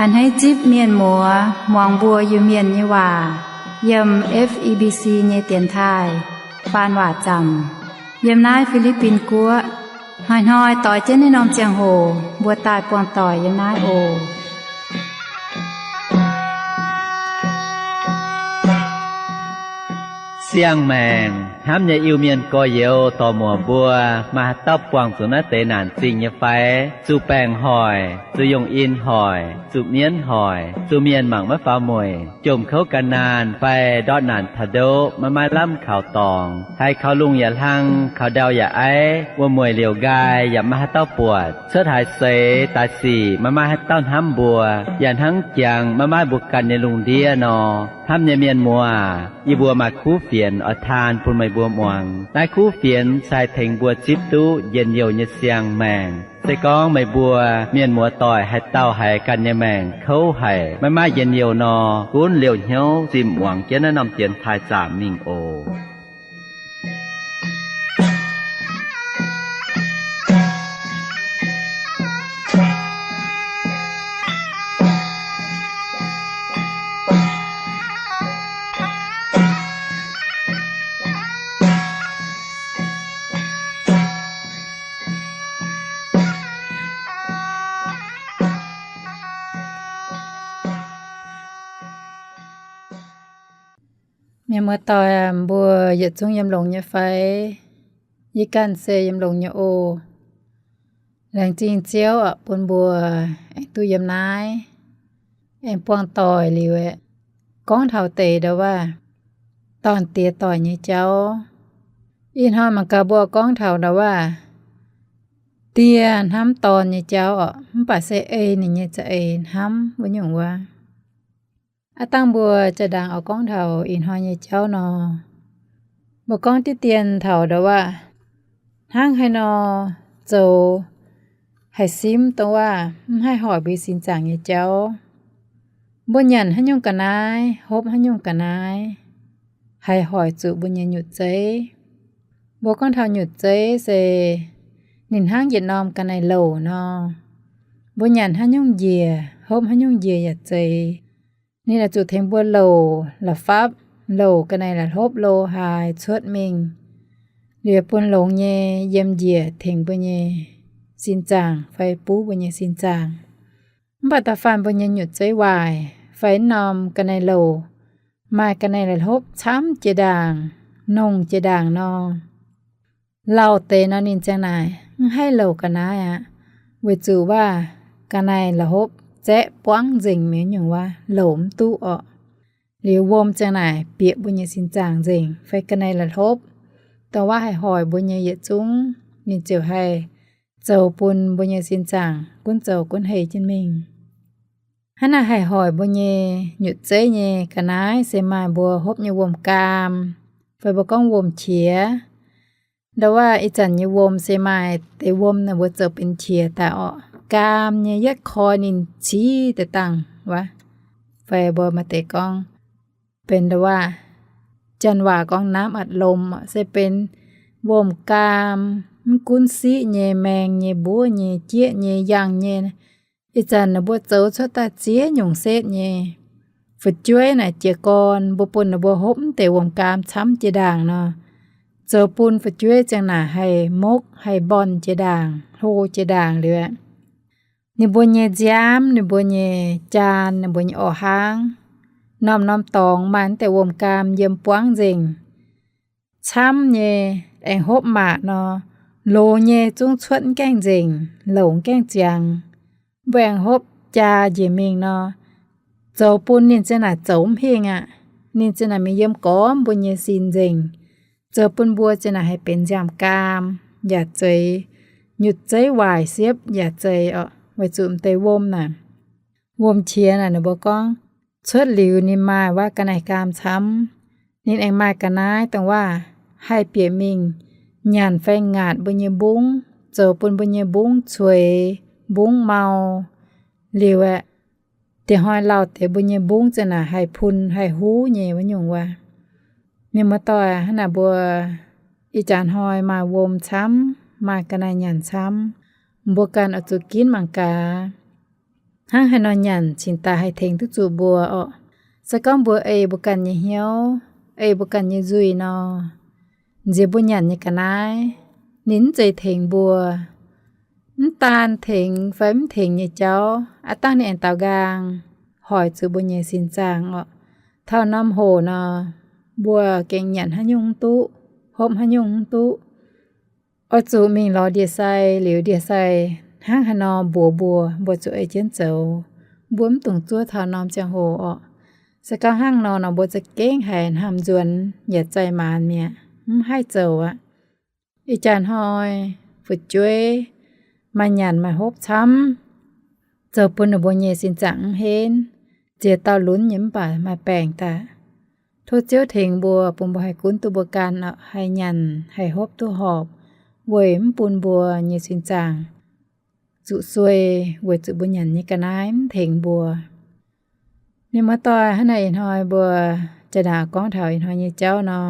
A'hneiv zipv mienh muoz muangx mbuo Iu-Mienh nyei waac yiem F E B C nyei dienx taaih faan waac zaamc yiem naaiv Fi^li^bin Guoqv. Hnoi-hnoi doix jienv naaiv norm ziangh hoc mbuo daaih buangh doic yiem naaiv oc. Siang-maengc hnamv nyei Iu-Mienh gorx-youz dorc-muoc mbuo, maaih haaix dauh buangh zuqc naaiv deix naanc zingh nyei fai? Zuqc baengc hoic, zuqc yongh in hoic, zuqc mienv hoic, zuqc mienh mangc maiv faaux mueic, jomc kouv gan naanh fai ndortv naanc taux ndoqv maiv maaih lamh kaux dorngx, haiz kaux lungh yaac hlang, kaux ndau yaac aiv, wuom-mueic liouc nqaai yaac maiv maaih haaix dauh buatc, cuotv haaix seix daaih sic maiv maaih haaix dauh hnamv mbuo, yaac hnangv jangx maiv maaih mbuo ganh nyei lungh ndiev nor. Hnamv nyei mienh muoz, yie mbuo maaih kuv fienx oix taan bun meih mbuo muangx. Naaiv kuv fienx se haih tengx mbuo zipv duqv njien-youh nyei siang-maengc. Se gorngv meih mbuo mienh muoz doic haaix dauh haiz ganh nyei maengc kouv haic, maiv maaih njien-youh nor, gunv liouh hnyouv zimh muangx jienv naaiv norm dienx taaih zaamc mingh oc. Mienh muoz doic, mbuo yietc zungv yiem longx nyei fai? Yie ganh se yiem longx nyei oc. Laengz zingh Ziouv oc, bun mbuo aengx duqv yiem naaiv, aengx buangh doic liuz aeqv, gorngv taux deix ndau-waac dorn-diex doic nyei jauv. Ih hnoi mangc gaax mbuo gorngv taux ndau-waac die hnamv dorn nyei jauv oc, mv baac se ei ninh nyei za'eix hnamv wuov nyungc wuov. Aav dangh mbuo jaa-ndaangc oix gorngv taux ih hnoi nyei jauv nor, mbuo gorngv diqv dien taux ndau-waac hnangv haaix nor zoux haih simv dongh waac mv haih hoic mbuo sin zaangc nyei jauv. Mbuo nyanc haaix nyungc ga'naaiv, hopv haaix nyungc ga'naaiv, haih hoic zuqc mbuo nyei nyutc zeiv. Mbuo gorngv taux nyutc zeiv se ninh hnangv yietc norm ga'naaiv-louc nor. Mbuo nyanc haaix nyungc njiec, hopv haaix nyungc njiec yaac zeiz. Ninh oix zuqc tengx mbuo louc la'fapv, louc ga'naaiv la'hlopv lo haaix cuotv mingh, liuz bun longx nyei yiem njiec tengx mbuo nyei sin zaangc fai buv mbuo nyei sin zaangc. Mv baac da'faanh mbuo nyei nyutc zeiv waaic fai norm ga'naaiv-louc maaih ga'naaiv la'hlopv camv jiex ndaangc, nongh jiex ndaangc nor, lauh deix nor ninh ziang naaic mv haih louc ga'naaiv aqv, weic zuqc waac ga'naaiv la'hlopv zaeqv buangv nzengc mi'aqv nyungc waac louc mv duqv orqc. Liuz wuom ziang naaic bieqc mbuo nyei sin zaangc nzengc fai ga'naaiv la'hlopv, dongh waac haih hoic mbuo nyei yietc zungv, ninh ziouc haih zoux bun mbuo nyei sin zaangc gunv zoux gunv hei jienv mingh. Hnangv naaic haih hoic mbuo nyei nyutc zeiv nyei ga'naaiv se maaih mbuo hopv nyei wuom-gaam, fai mbuo gorngv wuom-qiex. Ndau waac ih zanc nyei wuom se maaih deix wuom naaic mbuo zoux benx qiex daaih orqc. Gaam nyei yietv koi ninh civ deix dangh wuov. Fai mbuo maaih deix gorngv benx ndau waac, janx waac gorngv น้ำอัดลม se benx wuom-gaam, mv gunv siqv nyei, maeng nyei, mbuov nyei, jieqv nyei, yangh nyei. Ih zanc ninh mbuo zoux cuotv daaih ziex nyungc setv nyei. Fu'jueiv naaic jiez gorn mbuo bun ninh mbuo hopv mv deix wuom-gaam camv jiex ndaangc nor, zoux bun fu'jueiv ziang naaic haih mokv, haih mbornh jiex ndaangc, hlo jiex ndaangc liuz aeqv, ninh mbuo nyei nziaamv, ninh mbuo nyei jaan, ninh mbuo nyei orv-haangv, norm-norm dorngx maaih mv deix wuom-gaam yiem buangv nzengc. Camv nyei, aengx hopv maac nor, loz nyei zungv cuotv mv gaengh nzengc, louc mv gaengh ziangx. Mbuo aengx hopv jaa njiec mingh nor, zoux bun ninh ziang naaic zoux mv hingh aqv. Ninh ziang naaic mingh yiem gormx mbuo nyei sin nzengc, zoux bun mbuo ziang naaic haih benx nziaamv-gaam yaac zeiz, nyutc zeiv waaic siepv yaac zeiz orqc. Weic zuqc m'deix wuom naaic, wuom-qiex naaic ninh mbuo gorngv cuotv liuz ninh maaih waac ga'naaiv gaam camv. Ninh aengx maaih ga'naaiv dongh waac haih bieqc mingh nyanc fai ngaatc mbuo nyei mbungv, zoux bun mbuo nyei mbungv cueix, mbungv mau. Liuz aeqv, diex hnoi lauh deix mbuo nyei mbungv ziang naaic haih pun haih huv nyei wuov nyungc wuov. Mienh muoz-doic, hnangv naaic mbuo ih jaax hnoi maaih wuom camv, maaih ga'naaiv nyanc camv, mbuo ganh oix zuqc ginv mangc gaax. hnangv haaix nor nyanc cingx daaih haih tengx duqv zuqc mbuo orqc. Se gorngv mbuo ei mbuo ganh nyei hnyouv, ei mbuo ganh nyei nzuih nor, nziex mbuo nyanc nyei ga'naaiv, ninh mv zeiz tengx mbuo. Mv daan tengx fai mv tengx nyei jauv, aav dangh ninh aengx daaux nqaang hoic zuqc mbuo nyei sin zaangc orqc. Taux norm hoc nor, mbuo gengh nyanc haaix nyungc mv duqv, hopv haaix nyungc mv duqv. Oix zuqc mingh lorz ndie-sai liuz, ndie-sai hnangv haaix nor mbuox mbuo, mbuo zuqc ei jienv zoux. Mbuo mv dungx zuov taux norm ziangh hoc orqc. Se gorngv hnangv nor nor, mbuo za'gengh haiz hnamv nzuonx yaac zaih maanz mi'aqv, mv haih zoux aqv. Ih jaax hnoi fu'jueiv maaih nyanc maaih hopv camv, zoux bun ninh mbuo nyei sin zaangc mv henv, ziex dauh lunx nyei mv baac maaih baengc daaih. Tov Ziouv tengx mbuo, bun mbuo haih gunv duqv mbuo ganh haih nyanc haih hopv duqv horpc, weic mv bun mbuo nyei sin zaangc zuqc suei weic zuqc mbuo nyanc nyei ga'naaiv mv tengx mbuo. Mienh muoz-doic, hnangv naaic ih hnoi mbuo jaa-ndaangc gorngv taux ih hnoi nyei jauv nor,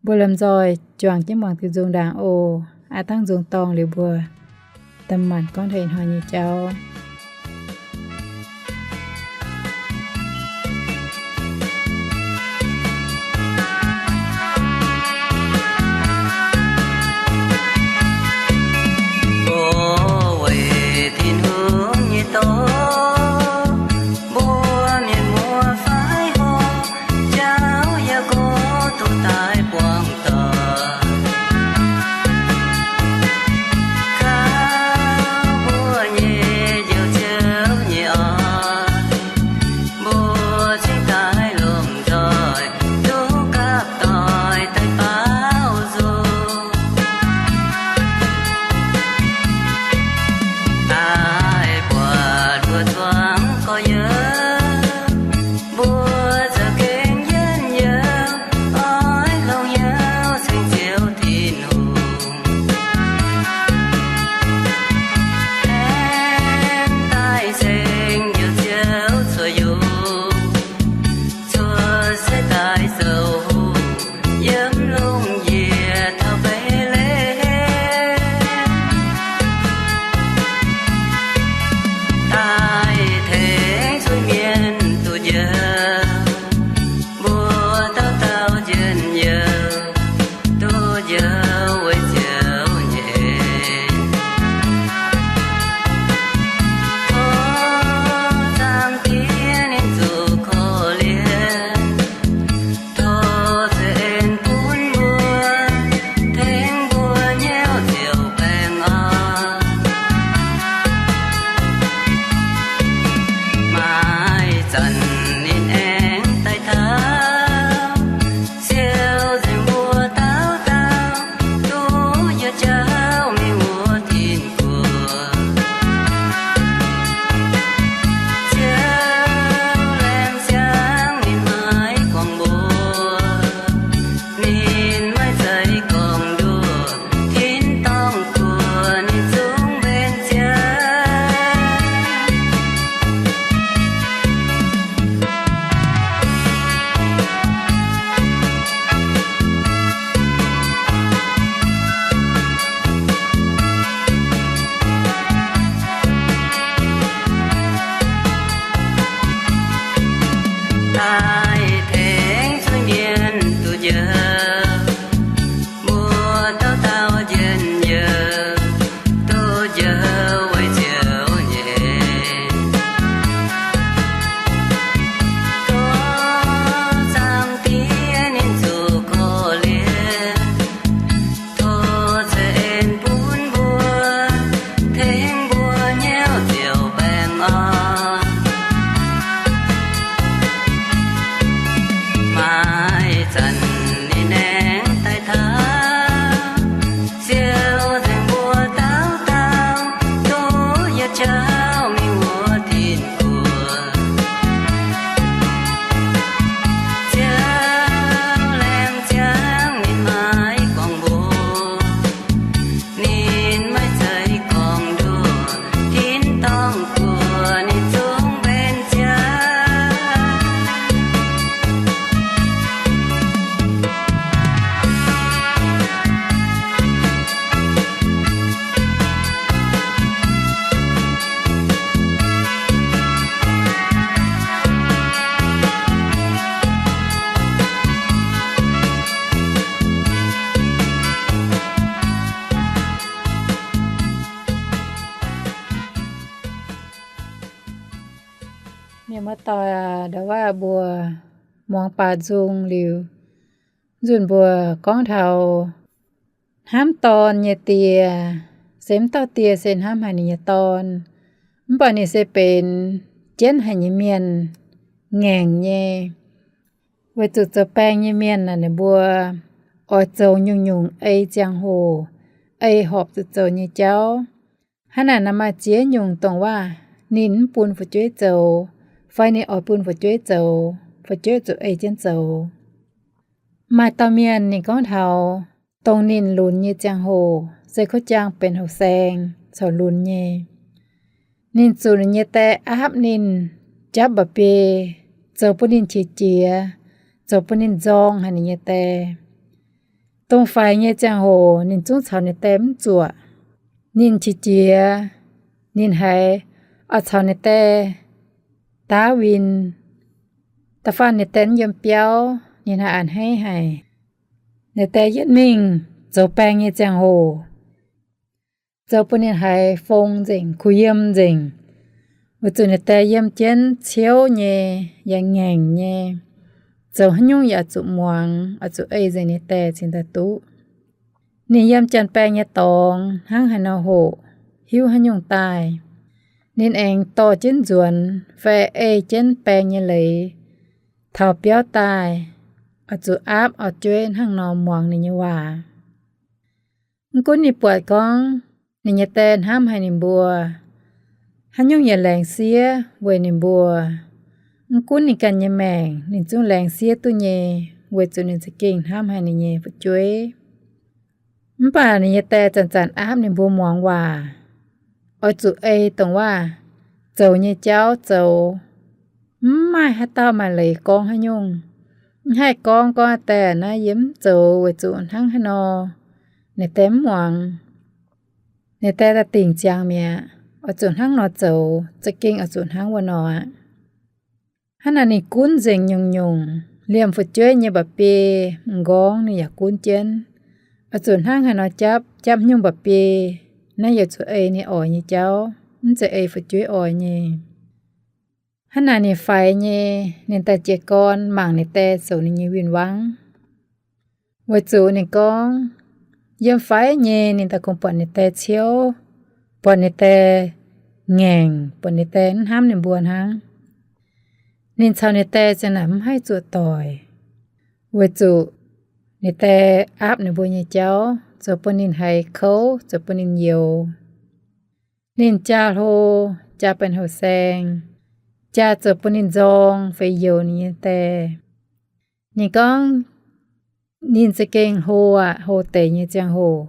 mbuo lomh nzoih juangc jienv muangx diuh nzung ndaangc oc. Aav dangh nzung dorngh liuz mbuo daaih maanc gorngv taux ih hnoi nyei jauv. Weic Tin-Hungh nyei doz, mbuo mienh muoz faix horc, jauv yaac gorx duqv daaih buangh doic. Gauh mbuo nyei Njoux Ziouv nyei oix, mbuo cingx daaih lomh nzoih duqv gapv doic daaih baaux nzung. Daaih buatc mbuo zuangx gorx-youz, mbuo za'gengh yienv youh, oix longc hnyouv ceng Ziouv Tin-Hungh. Aengx daaih ceng Njoux Ziouv cuotv yungh, cuotv seix daaih sou hungh, yiem lungh ndiev taux Mbetc^le^hem. Daaih tengx cuotv mienh duqv njoux, mbuo dauh dauh njien-youh, duqv njoux weic Ziouv nyei. Tov Zaangc Diex ninh zuqc korv-lienh, tov zueiz en bun mbuo, tengx mbuo hnyouv ziouc baengh orn. Maaih zanc ninh aengx daaih taux, siou nzengc mbuo dauh dauh, duqv yietc jauv mingh wuov Tin-Guoqv. Ziouv laengz ziangx ninh maiv guangc mbuo, ninh maiv zeiz gorngv nduov, tin-dorngh guoqv ninh zungv mbenc ziangx. Daaih tengx cuotv mienh duqv njoux, mbuo dauh dauh njien-youh, duqv njoux weic Ziouv nyei. Tov Zaangc Diex ninh zuqc korv-lienh, tov zueiz en bun mbuo, tengx mbuo hnyouv ziouc baengh orn. Doix aac, ndau wuov mbuo muangx baac nzung liuz, nzunc mbuo gorngv taux hnamv dorn nyei die, se mv dauh die se hnamv haic ninh nyei dorn, mv baac ninh se benx jienv haic nyei mienh, ngaengc nyei. Weic zuqc zoux baeng nyei mienh naaic ninh mbuo oix zoux nyungc-nyungc ei ziangh hoc, ei horpc zuqc zoux nyei jauv. Hnangv naaic nor maaih ziex nyungc dongh waac ninh mv bun fu'jueiv zoux, fai ninh oix bun fu'jueiv zoux, fu'jueiv zuqc ei jienv zoux. Maaih dauh mienh ninh gorngv taux dongh ninh lunx nyei ziangh hoc se kuv jaang benx houh saeng caux lunx nyei. Ninh zuqc ninh nyei die aapv ninh, japv mba'biei, zoux bun ninh qiex jiez, zoux bun ninh nzorng haic ninh nyei die. Dongh faix nyei ziangh hoc ninh zungv caux ninh die mv zuoqc. Ninh qiex jiez, ninh haiz oix caux ninh die daav win. Da'faanh ninh die mv yiem biauv, ninh haiz a'hneiv haic. Ninh die yietv mingh zoux baeng nyei ziangh hoc, zoux bun ninh haiz fong nzengc, kuh yiem nzengc, weic zuqc ninh die yiem jienv ciouv nyei, yaac ngaengc nyei. Zoux haaix nyungc yaac zuqc muangx, oix zuqc ei nzengc ninh die cingx daaih duqv. Ninh yiem janx-baeng nyei dorngx hnangv haaix nor hoqc, hiuv haaix nyungc daaih, ninh aengx dorh jienv nzuonx fai ei jienv baeng nyei leiz taux biauv daaih, oix zuqc aapv oix jueiv hnangv nor muangx ninh nyei waac. Mv gunv ninh buatc gorngv ninh nyei die hnamv haic ninh mbuo, haaix nyungc yaac laengz siev weic ninh mbuo, mv gunv ninh ganh nyei maengc ninh zungv laengz siev duqv nyei, weic zuqc ninh za'gengh hnamv haic ninh nyei fu'jueiv. Mv baac ninh nyei die zanc-zanc aapv ninh mbuo muangx waac, oix zuqc ei dongh waac zoux nyei jauv zoux. Mv maaih haaix dauh maaih leiz gorngv haaix nyungc. Mv haih gorngv, gorngv die naaiv yie mv zoux weic zuqc hnangv haaix nor, ninh die mv muangx. Ninh die daaih dingc ziangx mi'aqv, oix zuqc hnangv nor zoux, za'gengh oix zuqc hnangv wuov nor aqv. Hnangv naaic ninh gunv nzengc nyungc-nyungc, liemh fu'jueiv nyei mba'biei, m'nqorngv ninh yaac gunv jienv, oix zuqc hnangv haaix nor japv, japv haaix nyungc mba'biei, naaiv yaac zuqc ei ninh oix nyei jauv, mv zeiz ei fu'jueiv oix nyei. Hnangv naaic ninh faix nyei, ninh daaih jiez gorn mangc ninh die zoux ninh nyei win-wangv. Weic zuqc ninh gorngv, yiem faix nyei ninh daaih kungx buatc ninh die ciouv, buatc ninh die ngaengc, buatc ninh die mv hnamv ninh mbuo hnangv. Ninh caux ninh die ziang naaic mv haih zuoqc doic, weic zuqc ninh die aapv ninh mbuo nyei jauv, zoux bun ninh haiz kouv, zoux bun ninh youx. Ninh jaa hlo, jaa benx houh saeng, jaa zoux bun ninh nzorng fai youx ninh nyei die. Ninh gorngv, ninh za'gengh hlo aqv, hlo deix nyei ziangh hoc,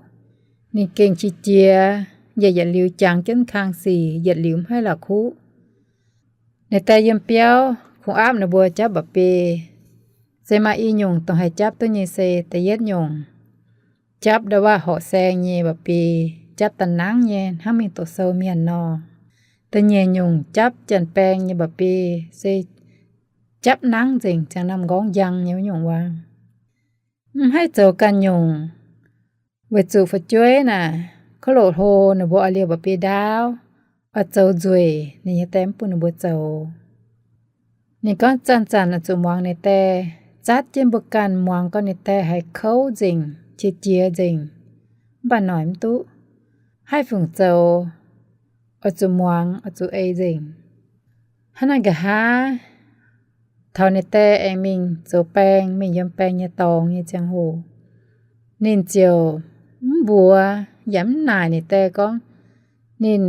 ninh gengh qiex jiez, yaac yietc liuz jangx jienv kang sic, yietc liuz mv haih la'kuqv. Ninh die yiem biauv kungx aapv ninh mbuo japv mba'biei. Se maaih i nyungc dongh haih japv duqv nyei se da'yietv nyungc, japv ndau waac horqc saeng nyei mba'biei, japv da'nangv nyei hnangv mingh doqc sou mienh nor. Da'nyeic nyungc japv janx-baeng nyei mba'biei se japv nangv nzengc, ziangh norm m'nqorngv njang nyei wuov nyungc wuov. Mv haih zoux ganh nyungc, weic zuqc fu'jueiv naaic, kouv loc hlo ninh mbuo oix liouh mba'biei ndaauv, oix zoux nzueic, ninh nyei die mv bun ninh mbuo zoux. Ninh gorngv zanc-zanc oix zuqc muangx ninh die, zatv jienv mbuo ganh muangx gau ninh die haiz kouv nzengc, qiex jiez nzengc, mv baac noic mv duqv. Haih fungc zoux, oix zuqc muangx, oix zuqc ei nzengc. Hnangv naaic nqa'haav, taux ninh die aengx mingh zoux baeng, mingh yiem baeng nyei dorngx nyei ziangh hoc, ninh ziouc mv mbuox yaac mv naaic ninh die gorngv ninh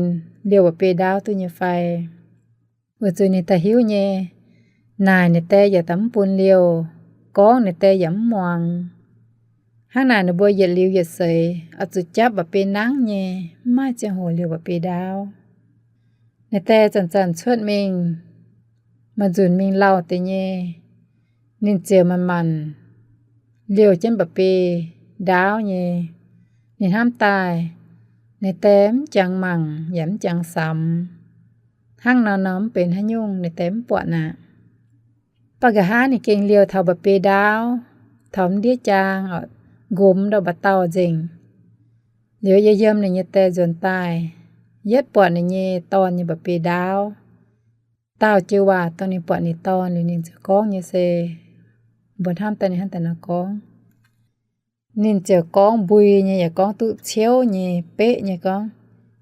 liouh mba'biei ndaauv duqv nyei fai. Weic zuqc ninh daaih hiuv nyei, naaic ninh die yaac daaih mv bun liouh, gorngv ninh die yaac mv muangx. Hnangv naaic ninh mbuo yietc liuz yietc seix oix zuqc japv mba'biei nangv nyei, mv maaih ziangh hoc liouh mba'biei ndaauv. Ninh die zanc-zanc cuotv mingh, maaih nzunc mingh lauh deix nyei, ninh ziouc manc-manc liouh jienv mba'biei ndaauv nyei. Ninh hnamv daaih, ninh die mv jangx mangc yaac mv jangx samx. Hnangv nor nor mv benx haaix nyungc, ninh die mv buatc aqv. Mv baac nqa'haav ninh gengh liouh taux mba'biei ndaauv, taux mv ndiev jaang oc, nqomx ndau mba'dauh nzengc. Liuz yie yiem ninh nyei die nzuonx daaih, yietv buatc ninh nyei dorn nyei mba'biei ndaauv. dauh joux waac dongh ninh buatc ninh dorn liuz ninh ziouc gorngv nyei se mbuo hnamv daaih ninh hnangv daaih nor gorngv. Ninh ziouc gorngv mbui nyei yaac gorngv duqv ciouv nyei, beqv nyei gorngv,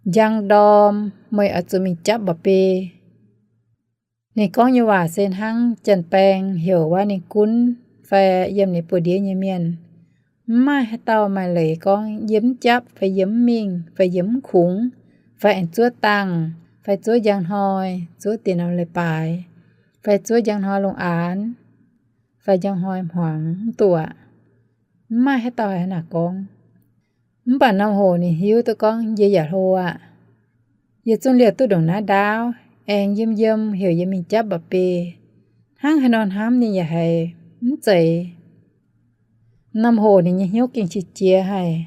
Njang ndorm, meih oix zuqc mingh japv mba'biei. Ninh gorngv nyei waac se hnangv janx-baeng heuc wuov ninh gunv fai yiem ninh buoz-ndiev nyei mienh. Mv maaih haaix dauh maaih leiz gorngv yie mv japv fai yie mv mingh fai yie mv kungx fai aengx zuov dangh fai zuov njang hnoi, zuov diex norm leiz-baaix, fai zuov njang hnoi lungh aanx, fai njang hnoi hmuangx mv duqv aqv. Mv maaih haaix dauh haih naaic gorngv. Mv baac norm hoc ninh hiuv duqv gorngv yie yaac hlo aqv. Yie zungv liouh duqv ndongc naaiv ndaauv, aengx yiem yiem heuc yie mingh japv mba'biei. Hnangv haaix nor hnamv ninh yaac haiz mv zeiz. Norm hoc ninh nyei hnyouv gengh qiex jiez haic.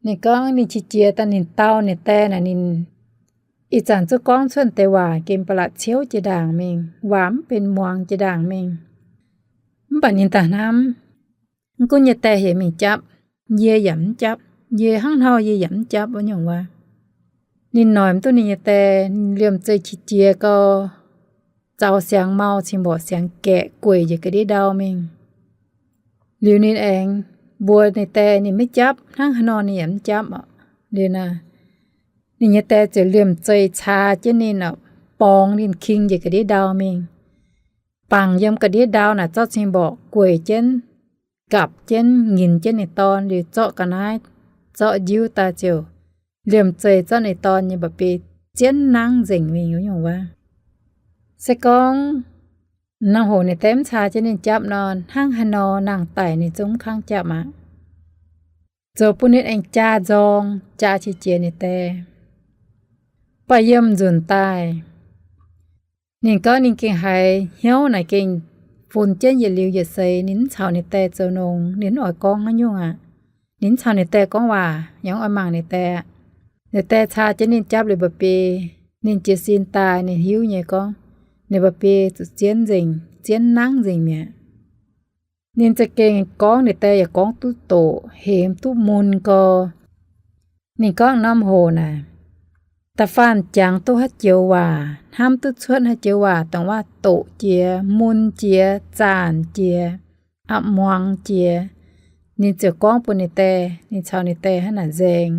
Ninh gorngv ninh qiex jiez daaih ninh dau ninh dae naaic ninh ih zanc zuqc gorngv cuotv deix waac gengh ba'laqc ciouv jiex ndaangc mingh, waac mv benx muangx jiex ndaangc mingh. Mv baac ninh daaih hnamv, mv gunv nyei dae heuc mingh japv, yie yaac mv japv. Yie hnangv haaix nor yie yaac mv japv wuov nyungc waac. Ninh noic mv duqv ninh nyei dae, ninh liemh zeih qiex jiez gau, zaux siangx mau cing mborqc siangx gaeqv gueic njiec ga'ndiev ndau mingh. Liuz ninh aengx mbuox ninh dae ninh maiv japv, hnangv haaix nor ninh yaac mv japv oc. Liuz naaic, ninh nyei dae ziouc liemh zeih caa jienv ninh oc, borngz ninh king njiec ga'ndiev ndau mingh. Bangc yiem ga'ndiev ndau naaic zorqv cing mborqc gueic jienv, gapc jienv, nginx jienv ninh dorn liuz zorqv ga'naaiv zorqv njiuv daaih ziouc liemh zeih zorqv ninh dorn nyei mba'biei zienv nangv nzengc mingh wuov nyungc wuov. Se gorngv norm hoc ninh dae mv caa jienv ninh japv nor, hnangv haaix nor nangh daic ninh zungv mv kangv japv aqv. Zoux bun ninh aengx jaa nzorng, jaa qiex jiez ninh dae. Mv baac yiem nzunc daaih, ninh gorngv ninh gengh haiz hnyouv naaic gengh funx jienv yietc liuz yietc seix, ninh mv caux ninh dae zoux nongx, ninh mv oix gorngv haaix nyungc aqv. Ninh mv caux ninh dae gorngv waac, yaac mv oix mangc ninh dae aqv. Ninh dae caa jienv ninh japv liuz mba'biei, ninh jiez sin daaih ninh hiuv nyei gorngv ninh mba'biei zuqc zienv nzengc, zienv nangv nzengc mi'aqv. Ninh za'gengh gorngv ninh dae yaac gorngv duqv doqc, hemx duqv mun gau. Ninh gorngv norm hoc naaic, da'faanh jangx duqv haaix joux waac, hnamv duqv cuotv haaix joux waac dongh waac doqc jiex, mun jiex, zaanc jiex, a'muangx jiex, ninh ziouc gorngv bun ninh dae, ninh caux ninh dae hnangv naaic nzaeng.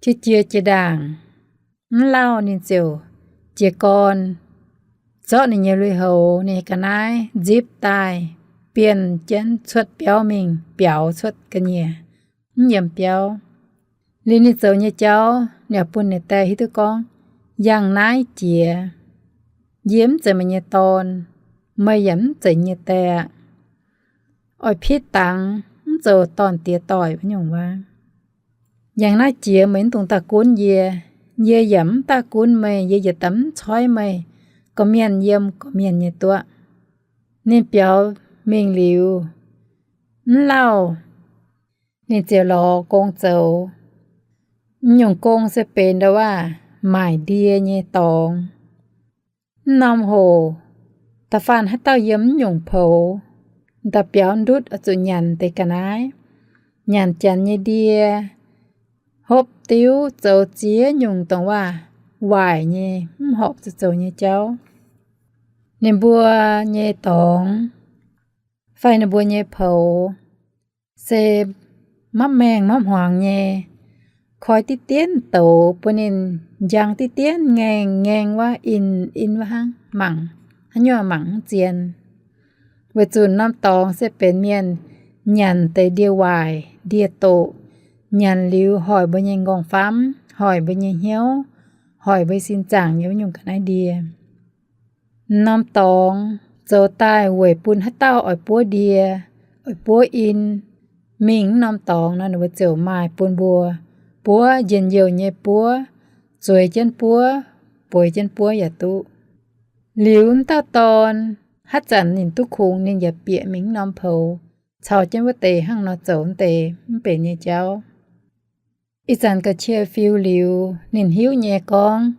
Qiex jiez jiex ndaangc, mv lauh ninh ziouc jiez gorn, zorqv ninh nyei lui-houx, ninh nyei ga'naaiv nzipv daaih, bienh jienv cuotv biauv mingh, biaux cuotv ga'nyiec, mv yiem biauv. Liuz ninh zoux nyei jauv, ninh bun ninh dae hiuv duqv gorngv, yangh naaiv jiex, yie mv zeiz meih nyei dorn, meih yaac mv zeiz yie nyei dae aqv. Oix pitv dangx, mv zoux dorn diex doic wuov nyungc waac. Yangh naaiv jiex meih mv dungx daaih gunv yie, yie yaac mv daaih gunv meih, yie yietc daaih mv coiv meih, gorqv-mienh yiem gorqv-mienh nyei duqv. Ninh biaux mingh liuz, mv lauh ninh ziouc lorz gong zoux. Mv nyungc gong se benx ndau waac maaic ndie nyei dorngx. Mv norm hoc, da'faanh haaix dauh yiem mv nyungc poux, da'biaux ndutv oix zuqc nyanc deix ga'naaiv, nyanc janx nyei ndie, hopv diuv, zoux ziex nyungc dongh waac waaic nyei, mv horpc zuqc zoux nyei jauv. Ninh mbuo nyei dorngx fai ninh mbuo nyei poux se mapv maengh mapv hmuangx nyei, koi diqv dienv douz bun ninh njang diqv dienv ngaengh, ngaengh wuov in, in wuov hnangv, mangc haaix nyungc mangc mv zien. Weic zuqc norm dorngx se benx mienh nyanc deix ndie-waaic ndie-doqc, nyanc liuz hoic mbuo nyei nqorngv-famv, hoic mbuo nyei hnyouv, hoic mbuo sin zaangc nyei wuov nyungc ga'naaiv ndie. Norm dorngx zoux daaih weic bun haaix dauh oix buov ndie, oix buov in, mingh wuov norm dorngx nor ninh mbuo ziouc maaih bun mbuo buov, njien-youh nyei buov, zueiz jienv buov, bueix jienv buov yaac duqv. Liuz wuov dauh dorn, haaix zanc ninh duqv kungx ninh yaac bieqc mingh wuov norm poux, caux jienv wuov deix hnangv nor zoux wuov deix mv benx nyei jauv. Ih zanc ga'qiex fiuv liuz, ninh hiuv nyei gorngv,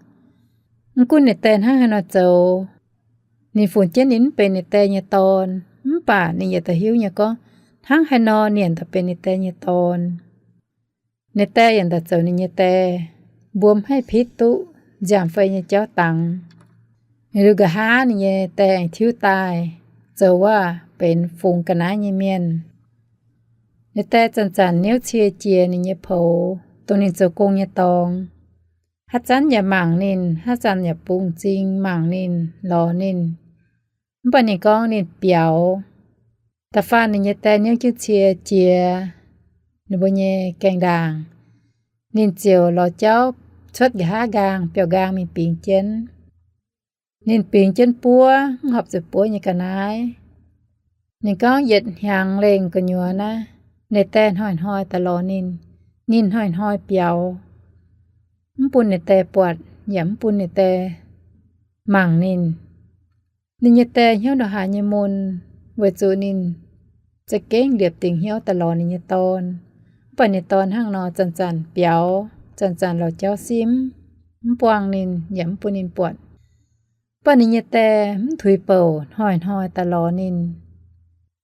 mv gunv ninh dae hnangv haaix nor zoux, ninh funx jienv ninh mv benx ninh dae nyei dorn, mv baac ninh yietc daaih hiuv nyei gorngv, hnangv haaix nor ninh yaac daaih benx ninh dae nyei dorn. Ninh dae yaac daaih zoux ninh nyei dae. Mbuo mv haih pitv duqv nziaamv-fei nyei jauv dangx. Liuz nqa'haav ninh nyei die aengx tiuv daaih zoux wuov benx fungx ga'naaiv nyei mienh. Ninh die zanc-zanc niouv cie jiex ninh nyei poux, dongh ninh zoux gong nyei dorngx. Haaix zanc yaac mangc ninh, haaix zanc yaac bungx m'zing mangc ninh, lorz ninh. Mv baac ninh gorngv ninh biaux. Da'faanh ninh nyei die niouv jienv cie jiex ninh mbuo nyei gaengh ndaangc, ninh ziouc lorz jauv cuotv nqa'haav nqaang, biauv nqaang mingh bingx jienv. Ninh bingx jienv buov, mv horpc zuqc buov nyei ga'naaiv. Ninh gorngv yietc hnyangx lengh gu'nyuoz naaiv, ninh die hnoi-hnoi daaih lorz ninh. Ninh hnoi-hnoi biaux, mv bun ninh die buatc yaac mv bun ninh die mangc ninh. Ninh nyei die hnyouv ndongc haaix nyei mun, weic zuqc ninh za'gengh liepc dingc hnyouv daaih lorz ninh nyei dorn. Mv baac ninh dorn hnangv nor zanc-zanc biaux, zanc-zanc lorz jauv simv, mv buangh ninh yaac mv bun ninh buatc. Mv baac ninh nyei die mv tuix bouc, hnoi-hnoi daaih lorz ninh.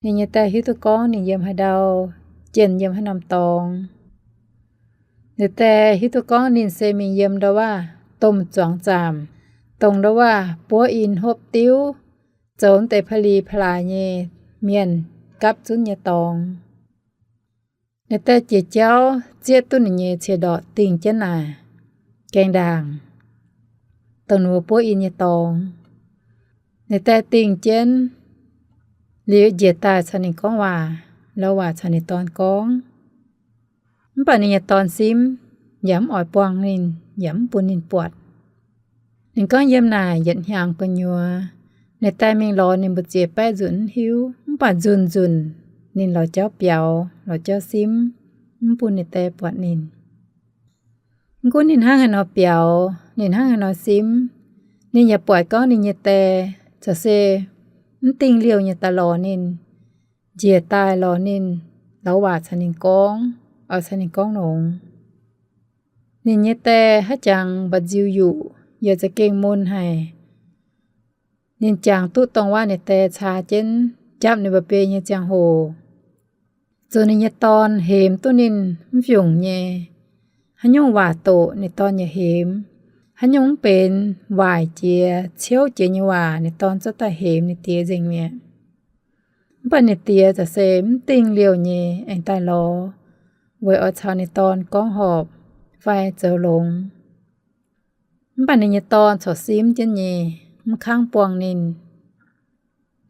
Ninh nyei die hiuv duqv gorngv ninh yiem haaix ndau, jienh yiem haaix norm dorngx. Ninh die hiuv duqv gorngv ninh se mingh yiem ndau wuov domh zuangx zaamc, dongh ndau wuov buov in hopv diuv, zoux deix pa'li pa'laaix nyei mienh gapv zunv nyei dorngx. Ninh die jiex jauv zieqv duqv ninh nyei cie-ndortc dingh jienv naaic gaengh ndaangc, dongh ninh mbuo buov in nyei dorngx. Ninh die dingh jienv liuz njiec daaih caux ninh gorngv waac, lorz waac caux ninh dorn gorngv. Mv baac ninh nyei dorn simv, yaac mv oix buangh ninh, yaac mv bun ninh buatc. Ninh gorngv yiem naaic yietc hnyangx gu'nyuoz, ninh die mingh lorz ninh mbu'ziex baeqv nzunc mv hiuv, mv baac nzunc-nzunc ninh lorz jauv biaux, lorz jauv simv, mv bun ninh die buatc ninh. Mv gunv ninh hnangv haaix nor biaux, ninh hnangv haaix nor simv, ninh yaac buatc gorngv ninh nyei die corc se mv dingh liouh nyei daaih lorz ninh, njiec daaih lorz ninh, lorz waac caux ninh gorngv, oix caux ninh gorngv longx. Ninh nyei die haaix jangx mba'nziu yuqc, yaac za'gengh mun haic. Ninh jangx duqv dongh wuov ninh die caa jienv japv ninh mba'biei nyei ziangh hoc, zoux ninh nyei dorn hemx duqv ninh mv fiungc nyei. Haaix nyungc waac doqc ninh dorn yaac hemx. Haaix nyungc mv benx waaic jiex, ciouv jiex nyei waac ninh dorn zorqv daaih hemx ninh diex nzengc mi'aqv. Mv baac ninh diex za'gengh se mv dingh liouh nyei aengx daaih lorz, weic oix caux ninh dorn gorngv horpc fai zoux longx. Mv baac ninh nyei dorn corc simv jienv nyei, mv kangv buangh ninh.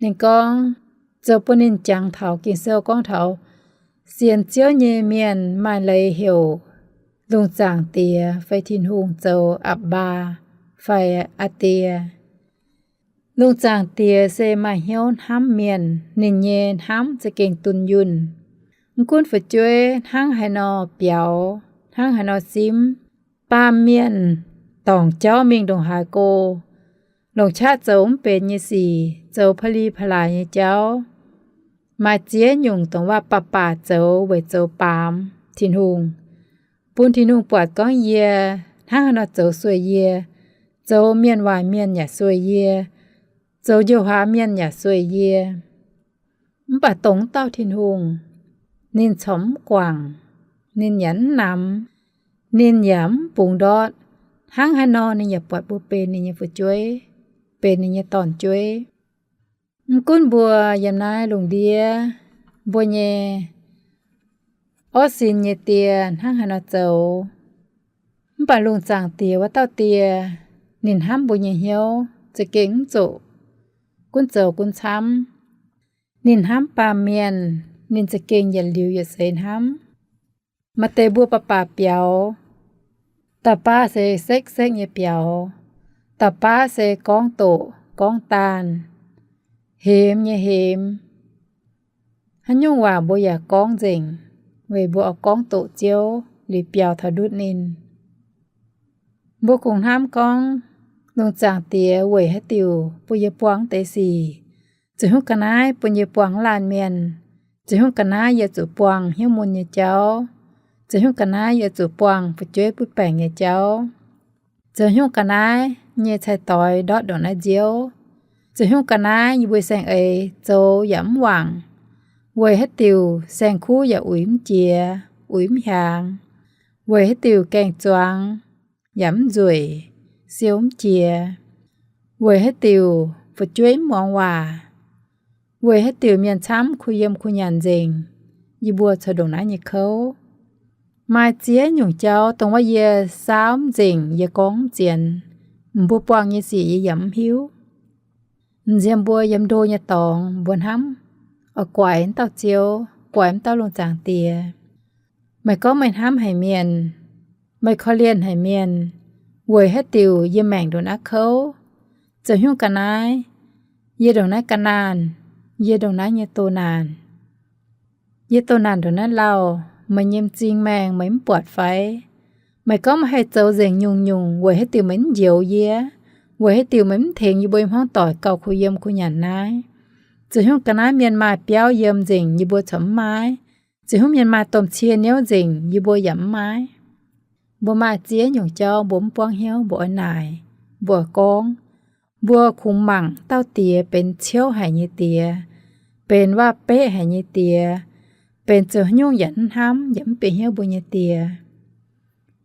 Ninh gorngv, zoux bun ninh jangx taux Ging-Sou gorngv taux sienx Ziouv nyei mienh maaih leiz heuc lungh zaangc Diex fai Tin-Hungh zoux Apc^mbaa fai Aa Die. Lungh zaangc Diex se maaih hnyouv hnamv mienh, ninh nyei hnamv za'gengh dunh yunh. Mv gunv fu'jueiv hnangv haaix nor biaux, hnangv haaix nor simv, baamh mienh dorngc jauv mingh ndongc haaix go, longc qaqv zoux mv benx nyei sic, zoux pa'li pa'laaix nyei jauv, maaih ziex nyungc dongh waac baac baac zoux weic zoux baamz Tin-Hungh, bun Tin-Hungh buatc gorngv yie hnangv haaix nor zoux sueih yie, zoux mienh waaic mienh yaac sueih yie, zoux njoux huaax mienh yaac sueih yie. Mv baac dongh wuov dauh Tin-Hungh, ninh corc mv guangc, ninh yaac mv namx, ninh yaac mv bungx ndortv. Hnangv haaix nor ninh yaac buatc mbuo benx ninh nyei fu'jueiv, benx ninh nyei dorn-jueiv. Mv gunv mbuo yiem naaiv lungh ndiev, mbuo nyei orv sin nyei die hnangv haaix nor zoux, mv baac lungh zaangc Diex wuov dauh Die, ninh hnamv mbuo nyei hnyouv za'gengh mv zuqc gunv zoux gunv camv. Ninh hnamv baamh mienh, ninh za'gengh yietc liuz yietc seix hnamv. Maaih deix mbuo baac baac biaux, da'baav se sekv-sekv nyei biaux, da'baav se gorngv doqc gorngv daanh, hemx nyei hemx. Haaix nyungc waac mbuo yaac gorngv nzengc, weic mbuo oix gorngv doqc Ziouv liuz biaux taux ndutv ninh. Mbuo kungx hnamv gorngv, lungh zaangc Diex weic haaix diuc bun yie buangh deix sic? Ziouc hnyouv ga'naaiv bun yie buangh laanh mienh? Ziouc hnyouv ga'naaiv yie zuqc buangh hnyouv mun nyei jauv? Ziouc hnyouv ga'naaiv yie zuqc buangh fu'jueiv butv baengc nyei jauv? Ziouc hnyouv ga'naaiv nyei cai-doix ndortv ndongc naaiv nziouv? Ziouc hnyouv ga'naaiv yie mbuo saeng-eix zoux yaac mv wangc? Weic haaix diuc saeng-kuv yaac uix mv jiex, uix mv hiaangx? Weic haaix diuc gaeng-zuangx yaac mv nzueic, siou mv jiex? Weic haaix diuc fu'jueiv mv muangx waac? Weic haaix diuc mienh camv kuh yiem kuh nyanc nzengc? Yie mbuo corc ndongc naaiv nyei kouv. Maaih ziex nyungc jauv dongh wuov yie saauv mv nzengc, yie gorngv mv zienx. Mbuo buangh nyei sic yie yaac mv hiuv. M'nziex mbuo yiem ndo nyei dorngx mbuo hnamv, oix guaix wuov dauh Ziouv, guaix wuov dauh Lungh Zaangc Diex. Meih gorngv meih hnamv haic mienh, meih korv-lienh haic mienh, weic haaix diuc yie maengc ndongc naaiv kouv? Zoux haaix nyungc ga'naaiv yie ndongc naaiv ga'naanh, yie ndongc naaiv nyei doh naanc? Yie doh naanc ndongc naaiv lauh, meih nyei m'zing maengh meih mv buatc fai? Meih gorngv meih haih zoux nzengc nyungc-nyungc, weic haaix diuc meih mv njoux yie? Weic haaix diuc meih mv tengx yie mbuo nyei hmuangv doic gauh kuh yiem kuh nyanc naaiv? Zoux haaix nyungc ga'naaiv mienh maaih biauv yiem nzengc, yie mbuo corc mv maaih? Zoux haaix nyungc mienh maaih domh cie niouv nzengc, yie mbuo yaac mv maaih? Mbuo maaih ziex nyungc jauv mbuo mv buangv hnyouv, mbuo oix naaic, mbuo oix gorngv. Mbuo kungx mangc dauh diex benx ciouv haic nyei diex, benx waac-beqv haic nyei diex, benx zoux haaix nyungc yaac mv hnamv yaac mv bieqc hnyouv mbuo nyei diex.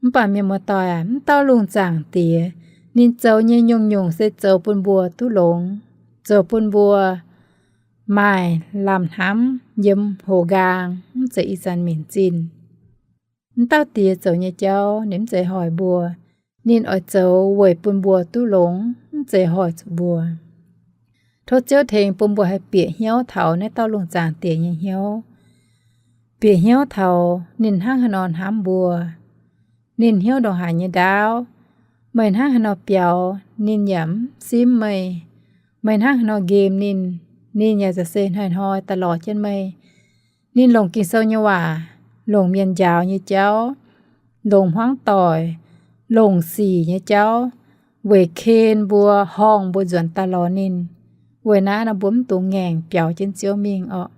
Mv baac mienh muoz-doic aac, mv dauh Lungh Zaangc Diex, ninh zoux nyei nyungc-nyungc se zoux bun mbuo duqv longx, zoux bun mbuo maaih lamh hnamv yiem hoqc nqaang, mv zeiz ih zanc minc zinh. Mv dauh diex zoux nyei jauv ninh mv zeiz hoic mbuo. Ninh oix zoux weic bun mbuo duqv longx, mv zeiz hoic zuqc mbuo. Tov Ziouv tengx bun mbuo haih bieqc hnyouv taux naaiv dauh Lungh Zaangc Diex nyei hnyouv. Bieqc hnyouv taux ninh hnangv haaix nor hnamv mbuo, ninh hnyouv ndongc haaix nyei ndaauv, meih hnangv haaix nor biaux, ninh yaac mv simv meih. Meih hnangv haaix nor nqemh ninh, ninh yaac za'gengh hnoi-hnoi daaih lorz jienv meih. Ninh longc Ging-Sou nyei waac, longc mienh njaaux nyei jauv, longc hmuangv doic, longc sic nyei jauv, weic ken mbuo, horngh mbuo nzuonx daaih lorz ninh. Weic naaiv nor mbuo mv dungx ngaengc biaux jienv Ziouv mingh orqc.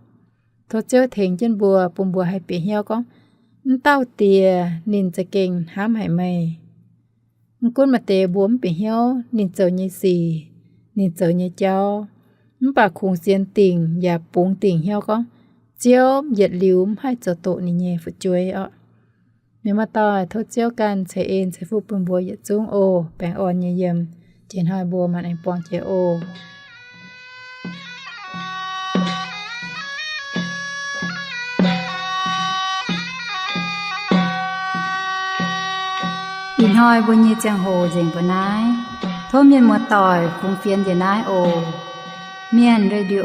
Tov Ziouv tengx jienv mbuo, bun mbuo haih bieqc hnyouv gorngv, mv dauh diex ninh za'gengh hnamv haic meih. Mv gunv maaih deix mbuo mv bieqc hnyouv ninh zoux nyei sic, ninh zoux nyei jauv, mv baac kungx sienx dingc yaac bungx dingc hnyouv gorngv, Ziouv yietc liuz mv haih zoux doqc ninh nyei fu'jueiv orqc. Mienh muoz-doic, tov Ziouv ganh ceix en ceix fuqv bun mbuo yietc zungv oc. Baengh orn nyei yiem. Jiex hnoi mbuo maanc aengx buangh jiex oc. Ih hnoi mbuo nyei ziangh hoc nzengc mbuo naaiv. Tov mienh muoz-doic fungx fienx njiec naaiv oc. Mienh Radio,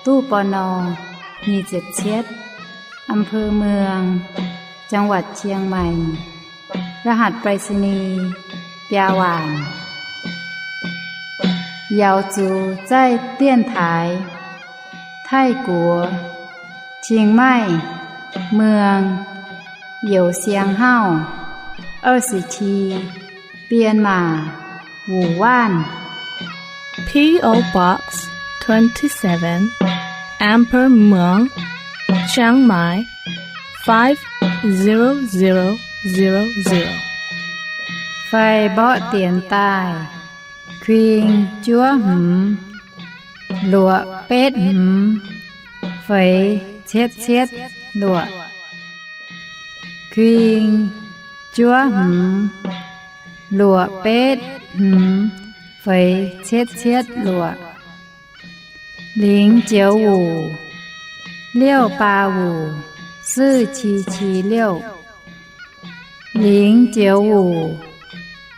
ตู้ ปณ. nyic ziepc cietv, อำเภอเมือง จังหวัดเชียงใหม่ รหัสไปรษณีย์ biaa waanc. Yaux zuqc zaih dienx taaix Taiv-Guoqv, Chiang Mai, Muang, Youz Siang Hauv, Aa Si Ti, Bienh Maac, Wuc Waanv. P O Box twenty-seven, Amber Muang, Chiang Mai, five zero zero zero zero. Fai mborqv dienx daaih, kuing juov hmz, luoqc betv hmz, feix cietv cietv luoqc. Kuing juov hmz, luoqc betv hmz, feix cietv cietv luoqc. 零九五，六八五，四七七六。 零九五，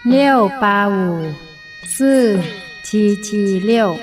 六八五，四七七六。